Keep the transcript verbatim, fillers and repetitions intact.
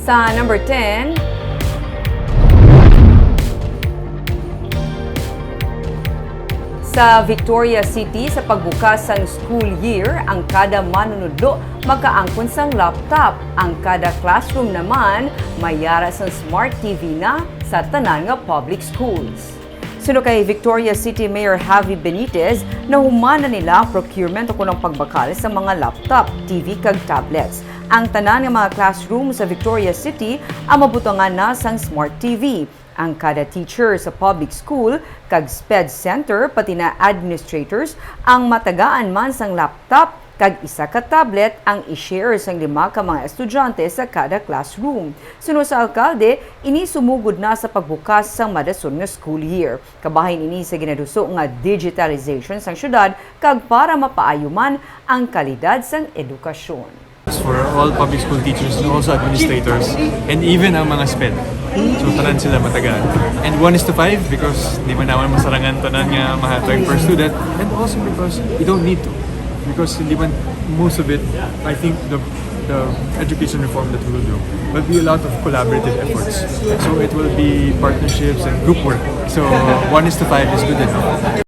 Sa number ten, sa Victoria City, sa pagbukas sang school year, ang kada manunudlo makaangkon sang laptop. Ang kada classroom naman may yara sang smart T V na sa tanan nga public schools. Suno kay Victoria City Mayor Javi Benitez, nahuman na nila ang procurement ukon ang pagbakal sa mga laptop, T V kag tablets. Ang tanan nga mga classroom sa Victoria City ang mabutangan na sang smart T V. Ang kada teacher sa public school kag SPED center, pati na administrators, ang matagaan man sang laptop kag isa ka tablet ang i-share sang lima ka mga estudyante sa kada classroom. Suno sa alkalde, ini sumugod na sa pagbukas sang madason nga school year. Kabahin ini sa ginaduso nga digitalization sang syudad kag para mapaayo man ang kalidad sang edukasyon. For all public school teachers and also administrators and even ang mga SPED. So, tanan sila matagaan. And one is to five because di man naman masarangan tanan nga mahatag per student, and also because you don't need to. Because hindi man, most of it, I think the the education reform that we will do will be a lot of collaborative efforts. So it will be partnerships and group work. So one is to five is good enough.